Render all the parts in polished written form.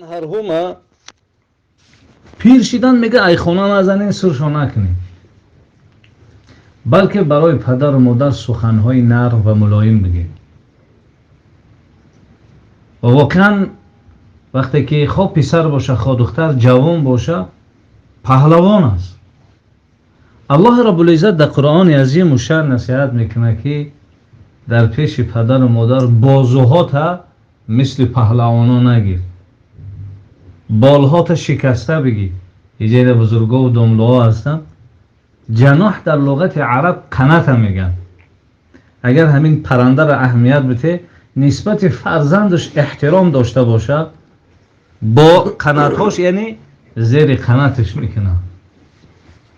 Ҳарҳума пир шидан мега, айхона назанен, суршо накунед, балки барои падару модар суханҳои нарм ва мулоим бигӯед. Ва воқеан, вақте ки хо писар боша, хо духтар, ҷавон боша, паҳлавон аст. Аллоҳи Раббулиззат дар Қуръони азиму шаън насиҳат мекунад, ки дар пеши падару модар бозуҳота мисли паҳлавоно нагир, болҳота шикаста бигир. Иҷода бузургову домлоҳо ҳастанд. Ҷаноҳ дар луғати араб қаната мегӯянд. Агар ҳамин паррандаро аҳамият бите, нисбати фарзандаш эҳтиром дошта бошад, бо қанатҳош, яъне зери қанаташ мекунад.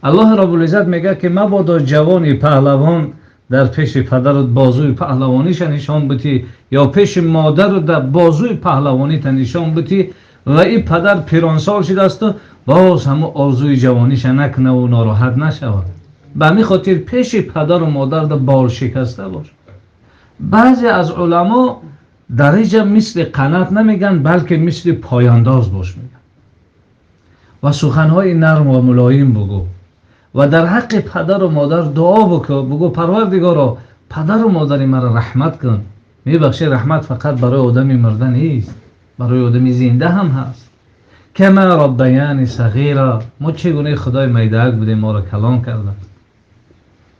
Аллоҳи Раббулиззат мегӯяд, ки мабодо ҷавони паҳлавон дар пеши падарат бозуи паҳлавониша нишон битӣ ё пеши модару дар бозуи паҳлавонита нишон битӣ ва ин падар пиронсол шудасту боз ҳамун орзуи ҷавониша накунаву нороҳат нашавад. Ба ҳамин хотир пеши падару модар да бол шикаста бош. Баъзе аз уламо дар инҷа мисли қанат намегӯянд, балки мисли пояндоз бош мегӯянд ва суханҳои нарм ва мулоим бугӯ ва дар ҳаққи падару модар дуо бикун. Бугӯ: «Парвардигоро, падару модари маро раҳмат кун». Мебахши, раҳмат фақат барои одами мурда нест, барои одами зинда ҳам ҳаст. Кама раббаяни сағира, мо чӣ гунаи худои майдаак будем, моро калон карда.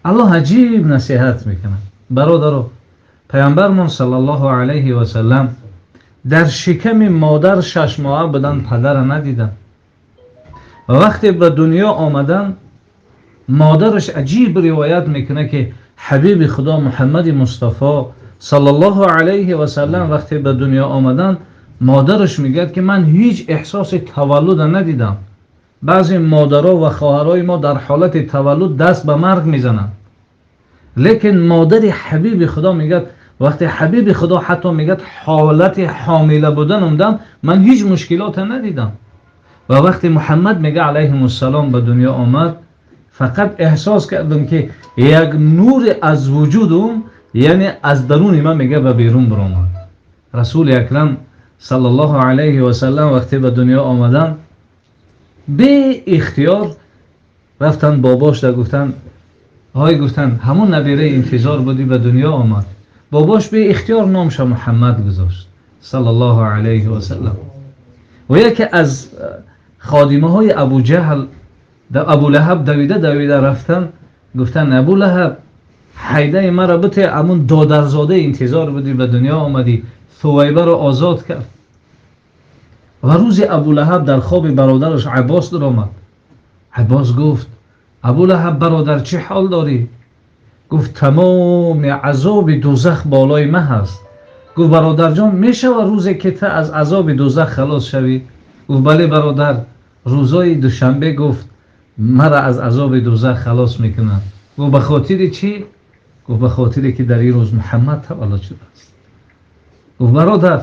Аллоҳ аҷиб насиҳат мекунад. Бародаро, паямбармон саллаллоҳу алайҳи васаллам дар шиками модар 6 моҳа будан, падара надиданд ва вақте ба дунё омадан, модараш аҷиб ривоят мекунад, ки ҳабиби Худо Муҳаммади Мустафо саллаллоҳу алайҳи васаллам вақте ба дунё омаданд, модараш мегӯяд, ки ман ҳеҷ эҳсоси таваллуда надидам. Баъзе модаро ва хоҳарои мо дар ҳолати таваллуд даст ба марг мезананд, лекин модари ҳабиби Худо мегӯяд, вақте ҳабиби Худо ҳатто мегӯяд, ҳолати ҳомила буданумдам ман ҳеҷ мушкилоте надидам. Ва вақте Муҳаммад, мега, алайҳимуссалом, ба дунё омад, фақат эҳсос кардам, ки як нуре аз вуҷудум, яъне аз даруни ман, мега, ба берун баромад. Расули Акрам саллаллоҳу алайҳи васаллам вақте ба дунё омаданд, беихтиёр рафтанд бобошда, гуфтанд: «Ҳой», гуфтанд, «ҳамон набираи интизор будӣ ба дунё омад». Бобош беихтиёр номша Муҳаммад гузошт, саллаллоҳу алайҳи васаллам. Ва яке аз ходимаҳои Абуҷаҳл, Абулаҳаб, давида давида рафтан, гуфтанд: «Абулаҳаб, ҳайдаи маро бите, амун додарзодаи интизор будӣ ба дунё омадӣ». Сувайбаро озод кард. Ва рӯзи Абулаҳаб дар хоби бародараш Аббос даромад. Аббос гуфт: «Абулаҳаб, бародар, чӣ ҳол дорӣ?» Гуфт: «Тамоми азоби дӯзах болои ман ҳаст». Гуфт: «Бародарҷон, мешавад рӯзе ки ту аз азоби дӯзах халос шавӣ?» Гуфт: «Бале, бародар, рӯзои душанбе», гуфт, «мара аз азоби дӯзах халос мекунанд». Гуфт: «Ба хотири чӣ?» Гуфт: «Ба хотире ки дар ин рӯз Муҳаммад таваллуд шудааст». Гуфт: «Бародар,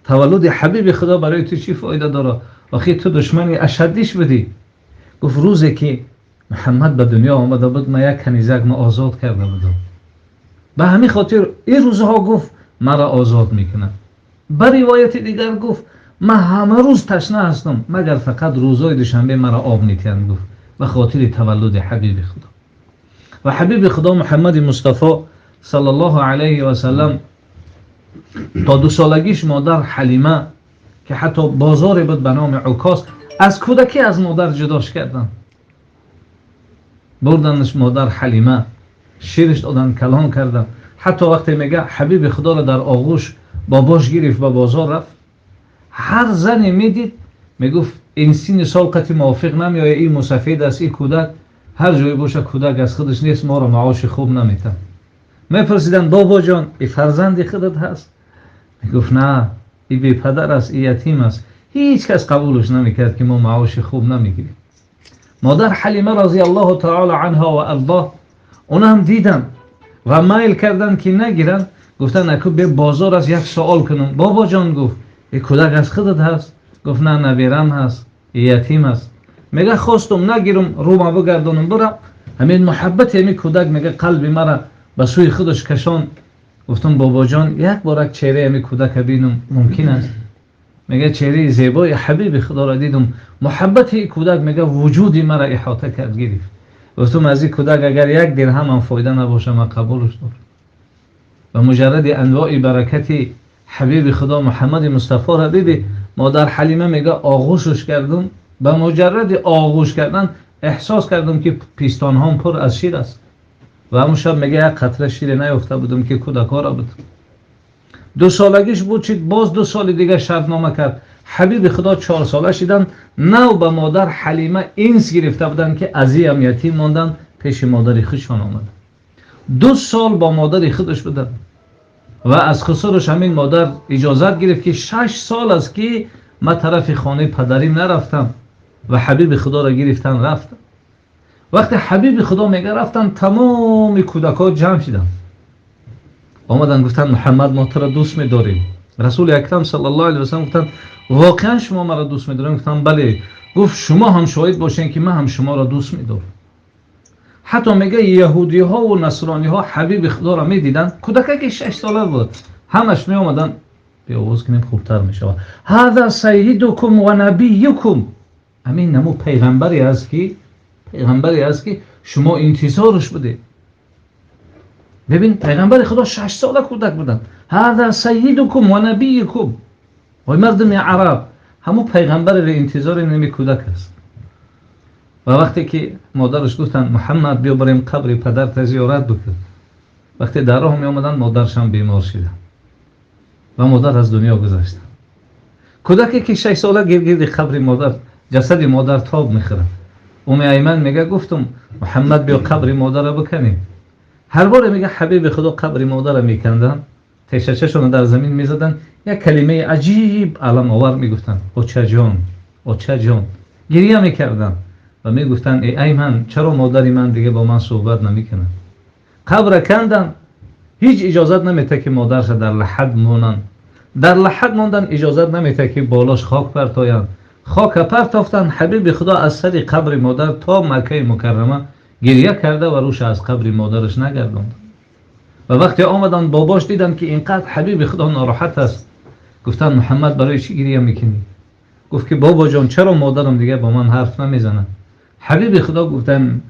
таваллуди ҳабиби Худо барои ту чӣ фоида дорад? Охи ту душмани ашаддиш будӣ». Гуфт: «Рӯзе ки Муҳаммад ба дунё омада буд, ман як канизак ма озод карда будам, ба ҳамин хотир ин рӯзҳо», гуфт, «маро озод мекунад». Ба ривояти дигар гуфт: «Ман ҳама рӯз ташна ҳастам, магар фақат рӯзои душанбе маро об метиҳанд», гуфт, ба хотири таваллуди ҳабиби Худо. Ва ҳабиби Худо Муҳаммади Мустафо саллаллоҳу алайҳи васаллам то 2 солагиш модар Ҳалима, ки ҳатто бозоре буд ба номи Укос, аз кӯдакӣ аз модар ҷудош карданд, бурданаш. Модар Ҳалима шириш доданд, калон карданд. Ҳатто вақте, мега, ҳабиби Худоро дар оғӯш бобош гирифт, ба бозор рафт, ҳар зане медид, мегуфт: «Ин синни сол қати мувофиқ намеояд, ин мусафед аст, ин кӯдак ҳар ҷое боша, кӯдак аз худаш нест, моро маоши хуб наметад». Мепурсиданд: «Бобоҷон, и фарзанди худат ҳаст?» Мегуфт: «На, и бепадар аст, и ятим аст». Ҳеҷ кас қабулш намекард, ки мо маоши хуб намегирем. Модар Ҳалима розиаллоҳу таала анҳо ва ардоҳ онам диданд ва майл карданд, ки нагиранд. Гуфтанд: «Аку бе бозор аст, як суол кунам, бобоҷон». Гуфт: «И кӯдак аз худат ҳаст?» Гуфт: «На, набирам ҳаст, и ятим аст». Мега, хостум нагирам, рӯма бигардонам, бурам, ҳамин муҳаббати ҳамин кӯдак, мега, қалби мара ба сӯи худаш кашон. Гуфтам: «Бобоҷон, як бор як чеҳраи ҳамин кӯдака бинам, мумкин аст?» Мега чеҳраи зебои ҳабиби худоро дидум, муҳаббати кӯдак мега вуҷуди маро иҳота кард, гирифт. Гуфтум аз ин кӯдак агар як дирҳам ҳам фоида набошад, ман қабулш дорам. Ба муҷарради анвои баракати ҳабиби худо Муҳаммади Мустафо биби модар Ҳалима мега оғӯшш кардум, ба муҷарради оғӯш кардан эҳсос кардум ки пистонҳом пур аз шир аст. Ва ҳамун шаб мега як қатра шире наёфта будум ки кӯдакҳоро буд. 2 солагиш буд, чид боз 2 соли дигар шартнома кард. Ҳабиби худо 4 сола шидан, нав ба модар Ҳалима инс гирифта буданд ки азиям ятим монданд, пеши модари худшон омаданд. 2 сол бо модари худаш буданд ва аз хусураш ҳамин модар иҷозат гирифт ки 6 сол аст ки ман тарафи хонаи падарим нарафтам ва ҳабиби худоро гирифтан рафтам. Вақте ҳабиби худо мега рафтан, тамоми кӯдакҳо ҷамъ шиданд, омаданд, гуфтанд Муҳаммад, мо туро дӯст медорем. Расули акрам саллаллоҳу алайҳи васаллам гуфтанд воқеан шумо маро дӯст медорем? Гуфтанд бале. Гуфт шумо ҳам шоҳид бошед ки ман ҳам шуморо дӯст медорам. Ҳатто мега яҳудиҳо ва насрониҳо ҳабиби худоро медиданд, кӯдаке ки 6 сола буд, ҳамаш меомаданд, биовоз кунем хубтар мешавад. Ҳаза сайидукум ва набиюкум, ҳамин наму пайғамбаре аст ки шумо интизорш будед. Бибин, пайғамбари худо 6 сола кӯдак буданд. Ҳаза сайидукум ва набиюкум. Ой мардуми араб, ҳамун пайғамбареро интизори нами кӯдак аст. Ва вақте ки модараш гуфтанд Муҳаммад, биё барем қабри падарта зиёрат бикун, вақте дар роҳ меомаданд, модаршам бемор шида ва модар аз дунё гузашта. Кӯдаке ки 6 сола гиргирди қабри модар, ҷасади модар тоб мехӯрад. Уми Айман мега гуфтум Муҳаммад, биё қабри модарро биканем. Ҳар боре мега ҳабиби худо қабри модарро меканданд, тешачашонро дар замин мезаданд, як калимаи аҷиб аламовар мегуфтанд: очаҷон, очаҷон. Гирия мекарданд ва мегуфтанд эй Айман, чаро модари ман дига бо ман суҳбат намекунад? Қабра канданд, ҳеҷ иҷозат намета ки модарша дар лаҳад монанд. Дар лаҳад мондан иҷозат намета ки болош хок партоянд. Хока партофтанд, ҳабиби худо аз сари қабри модар то Маккаи Мукаррама гирия карда ва рӯша аз қабри модараш нагардонд. Ва вақте омаданд, бобош диданд ки инқадр ҳабиби худо нороҳат аст, гуфтанд Муҳаммад, барои чӣ гирия мекунӣ? Гуфт ки бобоҷон, чаро модарам дига бо ман ҳарф намезанад? Ҳабиби худо гуфтанд,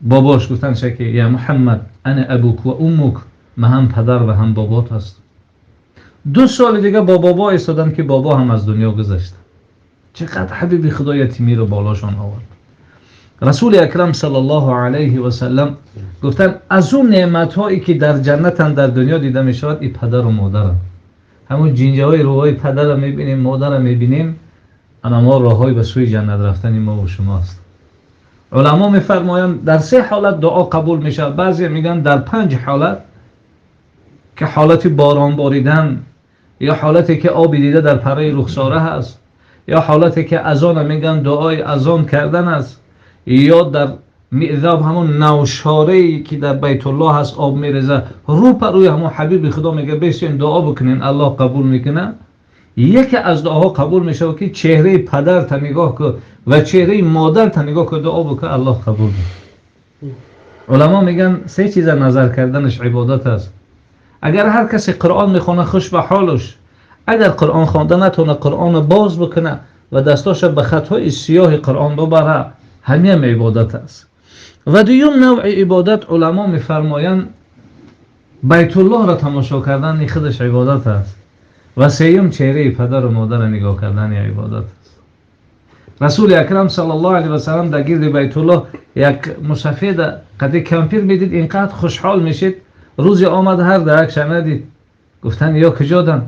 бобош гуфтанд ки я Муҳаммад, ана абук ва уммук, ман ҳам падар ва ҳам бобот ҳастам. 2 соли дига бо бобо истоданд ки бобо ҳам аз дунё гузашт. Чақадр ҳабиби худо ятимиро болошон овард. Расули акрам саллаллоҳу алайҳи васаллам гуфтанд аз он неъматҳое ки дар ҷаннатанд дар дунё дида мешавад и падару модаранд. Ҳамун ҷинҷаҳои рӯҳои падарро мебинем, модарро мебинем, ана мо роҳҳои ба сӯи ҷаннат рафтани мо ва шумо аст. Уламо мефармоянд дар 3 ҳолат дуо қабул мешавад. Баъзе мегӯянд дар 5 ҳолат, ки ҳолати борон боридан, ё ҳолате ки оби дида дар параи рухсора ҳаст, ё ҳолате ки азона мегӯянд дуои азон кардан аст, ё дар миъзоб ҳамон навшорае ки дар Байтуллоҳ ҳаст об мереза, рӯ па рӯи ҳамон ҳабиби худо мега бесен дуо бикунен, Аллоҳ қабул мекунад. Яке аз дуоҳо қабул мешавад ки чеҳраи падарта нигоҳ кун ва чеҳраи модарта нигоҳ кун, дуо бикун, Аллоҳ қабул мекунад. Уламо мегӯянд 3 чиза назар карданаш ибодат аст. Агар ҳар касе Қуръон мехонад, хуш ба ҳолаш. Агар Қуръон хонда натавонад, Қуръонро боз бикунад ва дастоша ба хатҳои сиёҳи Қуръон бибарад, ҳамиам ибодат аст. Ва дуюм навъи ибодат уламо мефармоянд Байтуллоҳро тамошо кардани худаш ибодат аст. Ва сеюм чеҳраи падару модарро нигоҳ кардани ибодат аст. Расули акрам саллаллоҳу алайҳи васаллам дар гирди Байтуллоҳ як мусафеда қади кампир медид, инқадр хушҳол мешид. Рӯзе омад, ҳар даракша надид. Гуфтанд ё куҷоданд?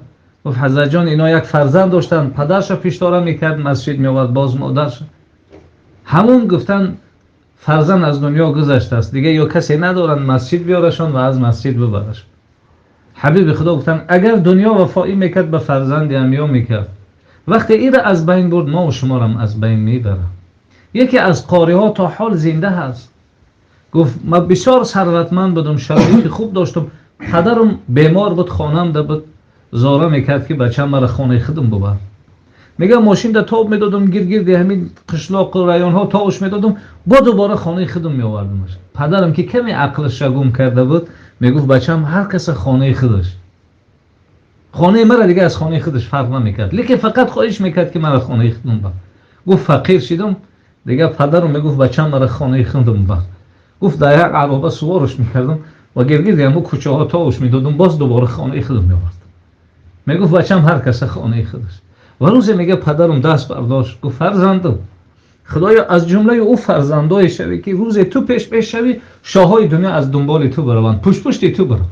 Гуфт ҳазратҷон, ино як фарзанд доштанд, падарша пиштора мекард, масҷид меовард, боз модарша. Ҳамун гуфтанд фарзанд аз дунё гузаштааст, дига ё касе надоранд масҷид биёрашон ва аз масҷид бибарашон. Ҳабиби худо гуфтанд агар дунё вафоӣ мекард ба фарзанди ҳам ё мекард. Вақте ира аз байн бурд, мо шуморам аз байн мебарам. Яке аз қориҳо то ҳол зинда ҳаст. Гуфт ман бисёр сарватманд будам, шароити хуб доштам, падарам бемор буд, хонамда буд, зора мекард ки бачам мара хонаи худам бубар. Мегам мошинда тоб медодам, гиргирди ҳамин қишлоқу районҳо товуш медодам, бо дубора хонаи худам меовардамаш. Падарам ки каме ақлашро гум карда буд, мегуфт бачам ҳар каса хонаи худаш. Хонаи мара дига аз хонаи худаш фарқ намекард, лекин фақат хоҳиш мекард, ки мара хонаи худам бар. Гуфт, фақир шидам дига, падарам мегуфт, бачам, мара хонаи худам бар. Гуфт, дар як ароба суворш мекардам ва гиргирди ҳамун кӯчаҳо товуш медодам, боз дубора хонаи худам меовардам. Мегуфт, бачам, ҳар каса хонаи худаш. Ва рӯзе, мега, падарам даст бардошт, гуфт, фарзандам, худоё, аз ҷумлаи ӯ фарзандое шавӣ, ки рӯзе ту пеш пеш шавӣ, шоҳҳои дунё аз дунболи ту бараванд, пуштпушти ту бараванд.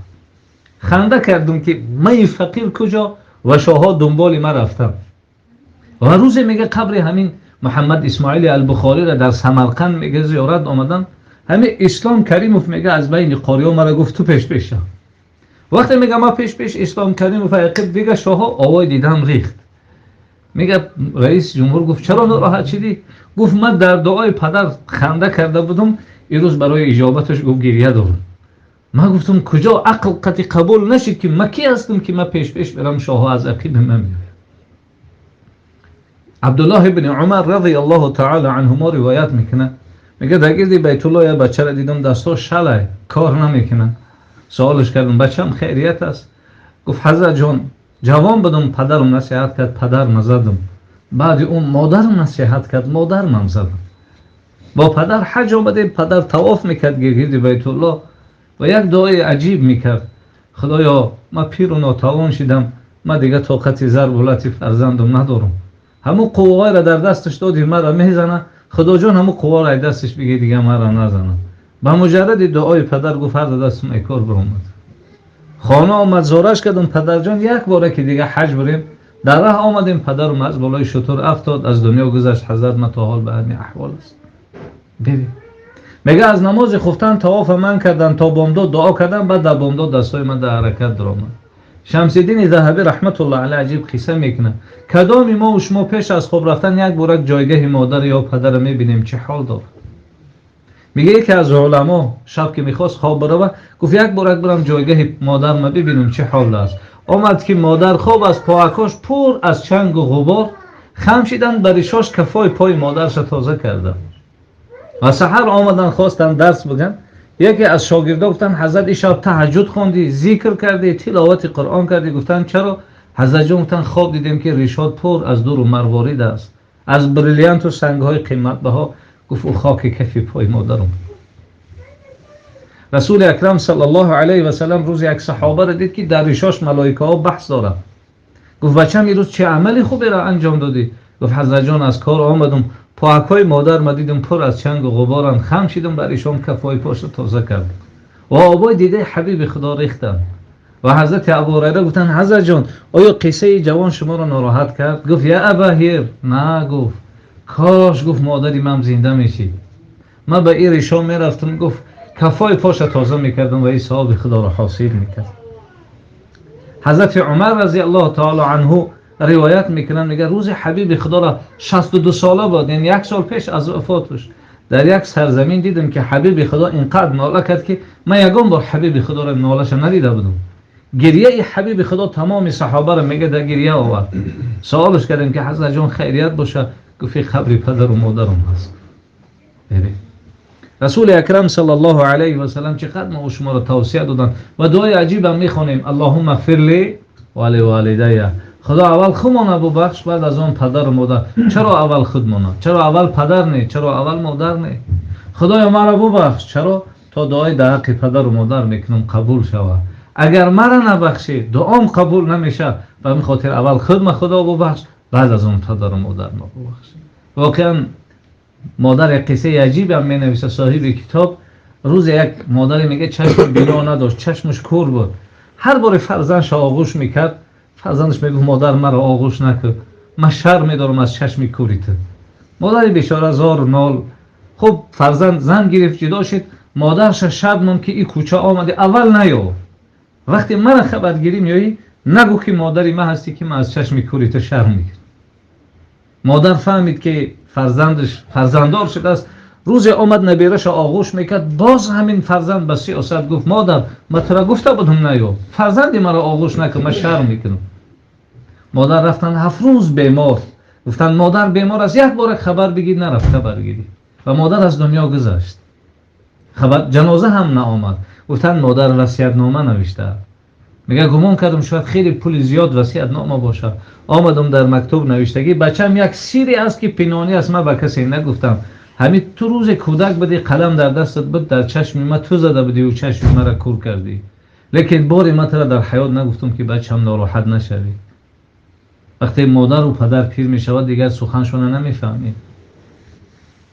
Ханда кардум, ки ман фақир куҷо ва шоҳҳо дунболи ман рафтанд. Ва рӯзе, мега, қабри ҳамин Муҳаммад Исмоили Албухориро дар Самарқанд, мега, зиёрат омадан. Ҳамин Ислом Каримов, мега, аз байни қориҳо мара гуфт, ту пеш пеш шав. Вақте, мега, ма пеш пеш Ислом Каримов ақиб дига шоҳҳо овои дидам рехт. Мега, раиси ҷумҳур гуфт, чаро нороҳат шидӣ? Гуфт, ман дар дуои падар ханда карда будум, ирӯз барои иҷобаташ, гуфт, гирья дорам. Ман гуфтам, куҷо ақл қати қабул нашид, ки ма ки ҳастам, ки ма пеш пеш берам, шоҳҳо аз ақиби ман меояд. Абдуллоҳ ибни Умар радиаллоҳу таала анҳумо ривоят мекунад, мега, дар гирди Байтулло як бачаро дидам, дастҳо шалай, кор намекунад. Суолш кардам, бачам, хейрият аст? Гуфт, ҳазратҷон, ҷавон будам, падарам насиҳат кард, падарма задам. Баъди он модарам насиҳат кард, модармам задам. Бо падар ҳаҷ омадем, падар тавоф мекард гирди Байтулло ва як дуои аҷиб мекард: худоё, ман пиру нотавон шидам, ман дига тоқати зарбу лати фарзандам надорам. Ҳамун қувваҳоеро дар дасташ доди, мара мезана. Худоҷон, ҳамун қувваро ай дасташ бигир, дига мара назана. Ба муҷарради дуои падар, гуфт, ҳар дастам ай кор биромад. Хона омад, зораш кардам, падарҷон, як бора ки дига ҳаҷ бурем. Дар раҳ омадем, падарам аз болои шутур афтод, аз дунё гузашт. Ҳазрат, ма то ҳол ба ҳамин аҳвол аст. Бибин, мега, аз намози хуфтан тавофа ман кардан, то бомдод дуо кардан, баъд дар бомдод дастҳои ман дар ҳаракат даромад. Шамсиддини Заҳабӣ раҳматуллоҳ алайҳ аҷиб қисса мекунад: кадоми мо шумо пеш аз хоб рафтан як борак ҷойгаҳи модар ё падара мебинем, чӣ ҳол дорад? Мега, яке аз уламо шаб ки мехост хоб барава, гуфт, як борак барам ҷойгаҳи модарма бибинам, чӣ ҳол аст. Омад, ки модар хоб аст, поакош пур аз чангу ғубор. Хам шидан, ба ришош кафои пои модарша тоза карда. Ва саҳар омадан, хостанд дарс биган. Яке аз шогирдо гуфтанд, ҳазрат, ин шаб таҳаҷҷуд хондӣ, зикр кардӣ, тиловати Қуръон кардӣ? Гуфтанд, чаро, ҳазратҷон? Гуфтанд, хоб дидем, ки ришот пур аз дуру марворид аст, аз бриллианту сангҳои қиматбаҳо. Гуфт, ӯ хоки кафи пои модарам. Расули Акрам саллаллоҳу алайҳи васалам рӯзе як саҳобаро дид, ки дар ришош малоикаҳо баҳс дорад. Гуфт, бачам, ирӯз чӣ амали хуберо анҷом додӣ? Гуфт, ҳазратҷон, аз кор омадум, поакҳои модарма дидум, пур аз чангу ғуборанд, хам шидум, бар ишон кафҳои поша тоза кардам ва обои дидаи ҳабиби Худо рехтам. Ва ҳазрати Абу Ҳурайра гуфтанд, ҳазратҷон, оё қиссаи ҷавон шуморо нороҳат кард? Гуфт, я Аба Ҳир, на. Гуфт, кош, гуфт, модари ман зинда мешид, ман ба ин ришо мерафтам, гуфт, кафҳои поша тоза мекардам ва ин савоби Худоро ҳосил мекардам. Ҳазрати Умар разиаллоҳу таала анҳу ривоят мекунанд, мега, рӯзи ҳабиби Худоро 62 сола буд, яъне як сол пеш аз вафоташ, дар як сарзамин дидам, ки ҳабиби Худо инқадр нола кард, ки ман ягон бор ҳабиби Худоро нолаша надида будам. Гирьяи ҳабиби Худо тамоми саҳобаро, мега, дар гирья овард. Саволш кардем, ки ҳазратҷон, хайрият боша? Гуфт, қабри падару модарам ҳаст. Расули Акрам саллаллоҳу алайҳи васалам чӣ қадр мо шуморо тавсия доданд ва дуои аҷибам мехонем: аллоҳумма ғфирли ва ливолидайя. Худо, аввал худмона бубахш, баъд аз он падару модар. Чаро аввал худмона? Чаро аввал падар не? Чаро аввал модар не? Худоё, маро бубахш. Чаро? То дуои дар ҳаққи падару модар мекунам, қабул шавад. Агар мара набахшӣ, дуом қабул намешавад. Ба ҳамин хотир аввал худма, Худо, бубахш, баъд аз он падару модарма бубахш. Воқеан, модар як қиссаи аҷибам менависа соҳиби китоб. Рӯзе як модаре, мега, чашми бино надошт, чашмаш кур буд. Ҳар боре фарзандша оғӯш мекард, фарзандаш мегуфт, модар, маро оғӯш накун, ман шарм медорам аз чашми кури ту. Модари бечора зор нол. Хуб, фарзанд зан гирифт, ҷудо шид. Модарша шаб монд, ки и кӯча омади, аввал наё, вақте мара хабаргирӣ меоӣ, нагӯ, ки модари ман ҳастӣ, ки ман аз чашми кури ту шарм мегирам. Модар фаҳмид, ки фарзандаш фарзанддор шудааст. Рӯзе омад, набераша оғӯш мекард. Боз ҳамин фарзанд ба сиёсат гуфт, модар, ман тура гуфта будам, наё, фарзанди маро оғӯш накун, ман шарм мекунам. Модар рафтанд, 7 рӯз бемор. Гуфтанд, модар бемор аст, як бора хабар бигир. Нарафт хабаргирӣ ва модар аз дунё гузашт, ҷаноза ҳам наомад. Гуфтанд, модар васиятнома навишта. Мега гумон кардам шояд хеле пули зиёд васиятнома бошад. Омадам дар мактуб навиштагӣ бачам як сире аст ки пинҳонӣ аст, ман ба касе нагуфтам. Ҳамин ту рӯзе кӯдак будӣ, қалам дар дастат буд, дар чашми ман ту зада будӣ ва чашми маро кур кардӣ. Лекин бори ман туро дар ҳаёт нагуфтам ки бачам нороҳат нашавӣ. Вақте модару падар пир мешавад, дигар суханшона намефаҳмӣ.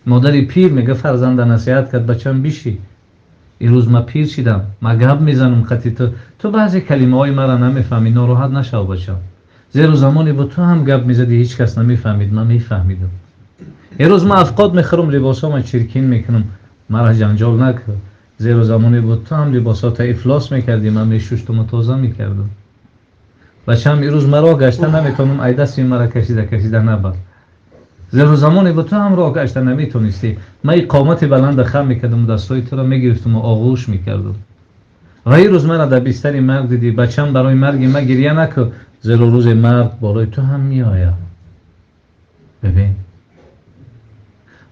Модари пир мега фарзанда насиҳат кард, бачам бишӣ. Имрӯз ман пир шидам, ман гап мезанам қати ту, ту баъзе калимаҳои маро намефаҳмӣ, нороҳат нашав бачам. Зеро замоне бо ту ҳам гап мезадӣ, ҳеҷ кас намефаҳмид, ман мефаҳмидам. Имрӯз ман афқот мехӯрам, либосҳома чиркин мекунам, маро ҷанҷол накун. Зеро замоне бо ту ҳам либосҳота ифлос мекардӣ, ман мешуштуму тоза мекардам. Бачам имрӯз ман роҳ гашта наметавонам, ай дасти маро кашида кашида набар. Зеро замоне бо ту ҳам роҳ гашта наметонистӣ, ман иқомати баланда хам мекардам, дастҳои туро мегирифтам ва оғӯш мекардам. Ва имрӯз маро дар бистари марг дидӣ, бачам барои марги ман гиря накун, зеро рӯзи марг болои ту ҳам меояд. Бибин.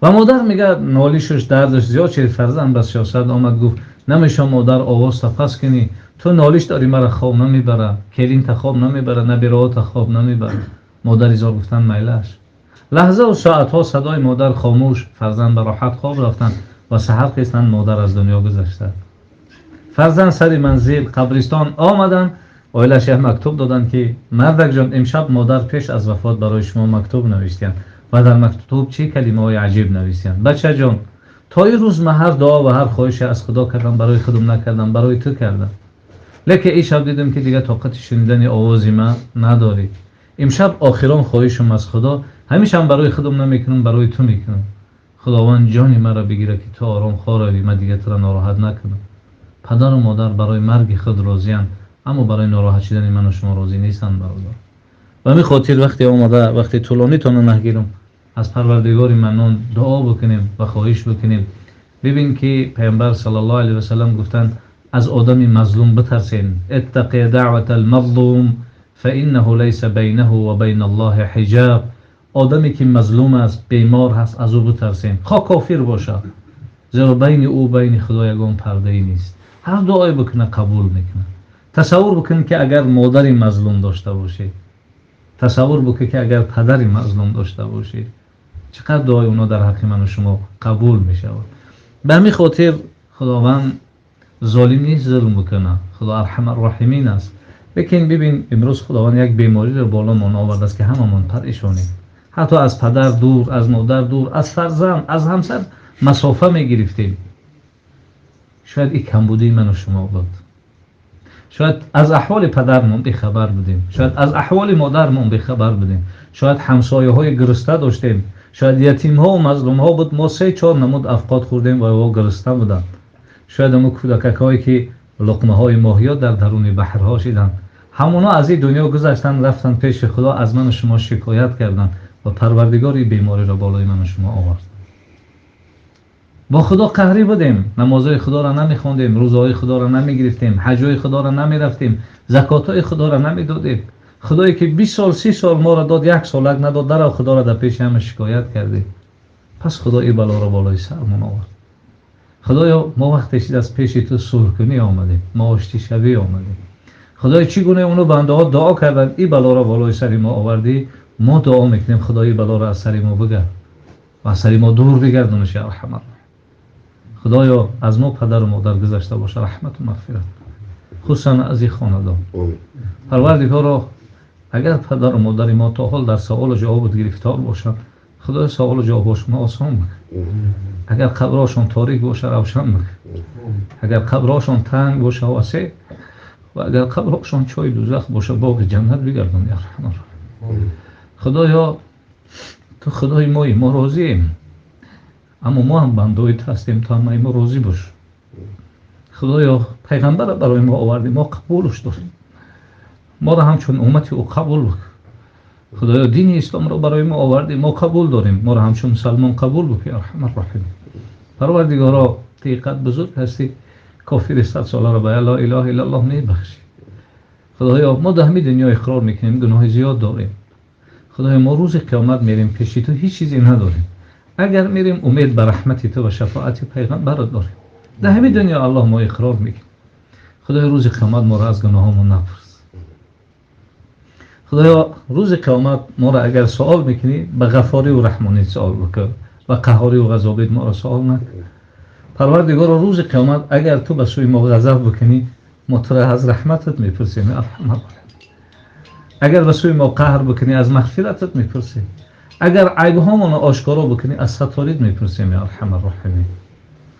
Ва модар мегӯяд нолишаш дардаш зиёд шуд, фарзанд ба сиёсат омад, гуфт намешавам модар овозта пас кунӣ, ту нолиш дорӣ, маро хоб намебара, келинта хоб намебара, набираота хоб намебара. Модар изор гуфтан майлаш. Лаҳзаву соатҳо садои модар хомӯш, фарзанд ба роҳат хоб рафтанд ва саҳар хестанд, модар аз дунё гузашта. Фарзанд сари манзил қабристон омаданд, оилаш як мактуб доданд ки мардакҷон имшаб модар пеш аз вафот барои шумо мактуб навиштиянд. Ва дар мактуб чӣ калимаҳои аҷиб навиштиянд. Бачаҷон, то ин рӯз ман ҳар дуо ва ҳар хоҳише аз Худо кардам, барои худам накардам, барои ту кардам. Лекин ин шаб дидам ки дигар тоқати шунидани овози ман надорӣ. Имшаб охирон хоҳишам аз Худо, ҳамешам барои худам намекунам, барои ту мекунам. Худованд ҷони маро бигирад ки ту ором хоравӣ, ман дигар туро нороҳат накунам. Падару модар барои марги худ розиянд, аммо барои нороҳат шудани ману шумо розӣ нестанд, бародар. Ба ҳамин хотир вақте омада, вақте тӯлонитонро нагирам, аз Парвардигори Маннон дуо бикунем ва хоҳиш бикунем. Бибин ки Паёмбар саллаллоҳу алайҳи васаллам гуфтанд аз одами мазлум битарсен. Иттақи даъватал мазлум фаиннаҳу лайса байнаҳу ва байналлоҳи ҳиҷоб. Одаме ки мазлум аст, бемор ҳаст, аз ӯ битарсем, хоҳ кофир бошад, зеро байни ӯ байни Худо ягон пардае нест. Ҳар дуое бикунад қабул мекунад. Тасаввур бикун ки агар модари мазлум дошта бошед, тасаввур бикун ки агар падари мазлум дошта бошед, чӣ қадр дуои онҳо дар ҳаққи ману шумо қабул мешавад. Ба ҳамин хотир Худованд золим нест зулм бикунад, Худо арҳамар роҳимин аст. Лекин бибин имрӯз Худованд як бемориро боломон овардааст ки ҳамамон парешонем. Ҳатто аз падар дур, аз модар дур, аз фарзанд, аз ҳамсар масофа мегирифтем. Шояд ин камбудии ману шумо буд. Шояд аз аҳволи падармон бехабар будем, шояд аз аҳволи модармон бехабар будем, шояд ҳамсояҳои гурусна доштем, шояд ятимҳо ва мазлумҳо буд, мо 3-4 намуд афқот хӯрдем ва о гурусна буданд. Шояд ҳамун кӯдакакҳое ки луқмаҳои моҳиё дар даруни баҳрҳо шиданд, ҳамоно аз ин дунё гузаштанд, рафтанд пеши Худо, аз ману шумо шикоят карданд ва Парвардигор ин бемориро болои ману шумо овард. Бо Худо қаҳрӣ будем, намозҳои Худоро намехондем, рӯзаҳои Худоро намегирифтем, ҳаҷҳои Худоро намерафтем, закотҳои Худоро намедодем. Худое ки 20 сол, 30 сол моро дод, як солак надод, дарав Худоро дар пеши ҳама шикоят кардем. Пас Худо ин балоро болои сармон овард. Худоё, мо вақте шид аз пеши ту сулҳкунӣ омадем, мо оштишавӣ омадем. Худоё, чӣ гуна ону бандаҳо дуо карданд, ин балоро болои сари мо овардӣ, мо дуо мекунем, Худо ин балоро аз сари мо бигард ва аз сари мо дур бигардонаш, я арҳамар. Худоё, аз мо падару модар гузашта боша, раҳмату мағфират, хусусан аз ин хонадон. Парвардигоро, агар падару модари мо то ҳол дар саволу ҷавобат гирифтор бошанд, Худоё саволу ҷавобошонро осон бикун. Агар қабрҳошон торик боша, равшан бикун. Агар қабрҳошон танг боша, васеъ, ва агар қабрҳошон чои дӯзах боша, боғи ҷаннат бигардон, я арҳамар. Худоё, ту Худои моӣ, мо розием, аммо мо ҳам бандаҳои ту ҳастем, ту ҳам мо розӣ бош. Худоё, пайғамбарро барои мо овардӣ, мо қабулш дорем, моро ҳамчун уммати ӯ қабул бикун. Худоё, дини исломро барои мо овардӣ, мо қабул дорем, моро ҳамчун мусалмон қабул бикун, я арҳамар роҳимин. Парвардигоро, ту инқадр бузург ҳастӣ, кофири 100 соларо ба ла илаҳа иллаллоҳ мебахшӣ. Худоё, мо дар ҳамин дунё иқрор мекунем, гуноҳи зиёд дорем. Худоё, мо рӯзи қиёмат мерем пеши ту, ҳеҷ чизе надорем. Агар мерем, умед ба раҳмати ту ва шафоати пайғамбарат дорем. Дар ҳамин дунё Аллоҳ мо иқрор мекунем. Худоё, рӯзи қиёмат моро аз гуноҳомон напурс. Худоё, рӯзи қиёмат моро агар суол мекунӣ, ба ғаффорию раҳмонӣ суол бикун, ба қаҳҳорию ғазобит моро суол накун. Парвардигоро, рӯзи қиёмат агар ту ба сӯи мо ғазаб бикунӣ, мо туро аз раҳматат мепурсем. Агар ба сӯи мо қаҳр бикунӣ, аз мағфиратат мепурсем. Агар айбҳомонро ошкоро бикунӣ, аз сатторит мепурсем. Я арҳамар роҳимин,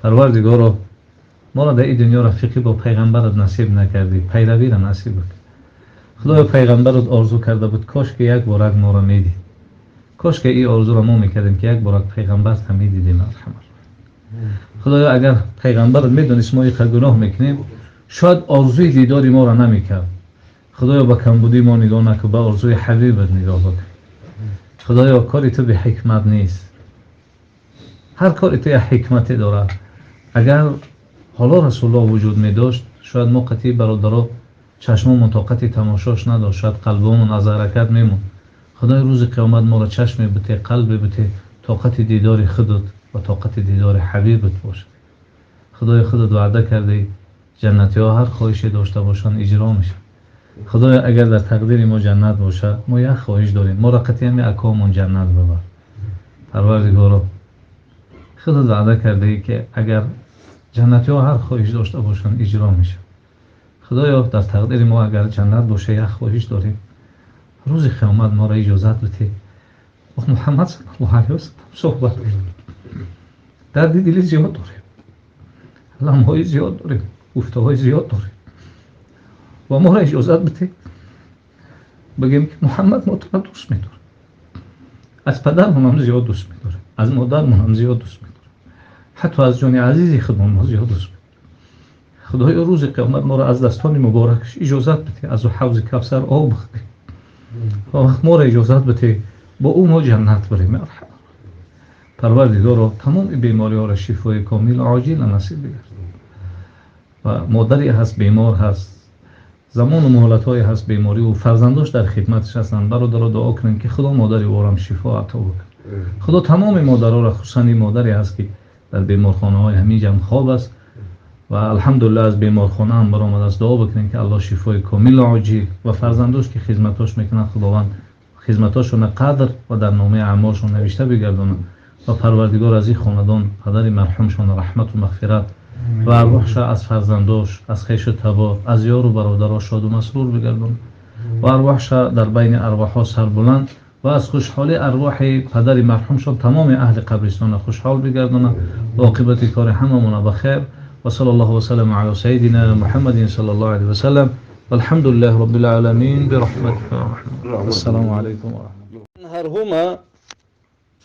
Парвардигоро, моро дар ин дунё рафиқӣ бо пайғамбарат насиб накардӣ, пайравиро насиб бикун. Худоё, пайғамбарат орзу карда буд, кош ки як борак моро медид, кош ки ин орзуро мо мекардем, ки як борак пайғамбарта медидем. Худоё, агар пайғамбарат медонист, мо иқа гуноҳ мекунем, шояд орзуи дидори моро намекард. Худоё, ба камбудии мо нигоҳ накун, ба орзуи ҳабибат нигоҳ бикун. Худоё, кори ту беҳикмат нест, ҳар кори ту як ҳикмате дорад. Агар ҳоло Расулуллоҳ вуҷуд медошт, шояд мо қатъи бародаро чашмомон тоқати тамошош надошт, шояд қалбомон аз ҳаракат мемонд. Худои, рӯзи қиёмат моро чашме бите, қалбе бите, тоқати дидори худут ва тоқати дидори ҳабибат бошад. Худои, худут ваъда кардӣ, ҷаннатиҳо ҳар хоҳише дошта бошанд, иҷро мешавад. Худоё, агар дар тақдири мо ҷаннат бошад, мо як хоҳиш дорем: моро қатъи ҳами акомон ҷаннат бибар. Парвардигоро, худут ваъда кардаӣ, ки агар ҷаннатиҳо ҳар хоҳиш дошта бошанд, иҷро мешавад. Худоё, дар тақдири мо агар ҷаннат боша, як хоҳиш дорем: рӯзи қиёмат моро иҷозат бите, бо Муҳаммад саллаллоҳу алайҳи васаллам суҳбат кунем. Дарди дили зиёд дорем, ламҳои зиёд дорем, гуфтаҳои зиёд дорем ва моро иҷозат бите, бигем, ки Муҳаммад, мо туро дӯст медорем, аз падармонам зиёд дӯст медорем, аз модармонам зиёд дӯст медорем, ҳатто аз ҷони азизи худмон мо зиёд дӯст медорем. Худоё, рӯзи қиёмат моро аз дастони муборакаш иҷозат бите, аз ӯ ҳавзи Кавсар об бихӯрем ва вақт моро иҷозат бите, бо ӯ мо ҷаннат барем. Парвардигоро, тамоми бемориҳоро шифои комил оҷила насиб бигардон. Ва модаре ҳаст, бемор ҳаст, замону муҳлатҳое ҳаст бемориву фарзандош дар хидматаш ҳастанд. Бародаро, дуо кунем, ки Худо модари ӯрам шифо ато бикунад. Худо тамоми модароро, хусусан ин модаре ҳаст, ки дар беморхонаҳои ҳамин ҷамъ хоб аст ва алҳамдулиллаҳ аз беморхона ҳам баромадааст, дуо бикунем, ки Аллоҳ шифои комилу оҷил ва фарзандош, ки хизматош мекунанд, Худованд хизматошона қадр ва дар номаи аъмолшон навишта бигардонад ва Парвардигор аз ин хонадон падари марҳумшон раҳмату мағфират ва арвоҳша аз фарзандош, аз хешу табор, аз ёру бародаро шоду масрур бигардонад ва арвоҳша дар байни арвоҳҳо сарбуланд ва аз хушҳолӣ арвоҳи падари марҳумшон тамоми аҳли қабристонро хушҳол бигардонад ва оқибати кори ҳамамона ба хайр. وصلى الله وسلم على سيدنا محمد صلى الله عليه وسلم، والحمد لله رب العالمين، برحمتك. السلام عليكم ورحمة الله. انهرهما.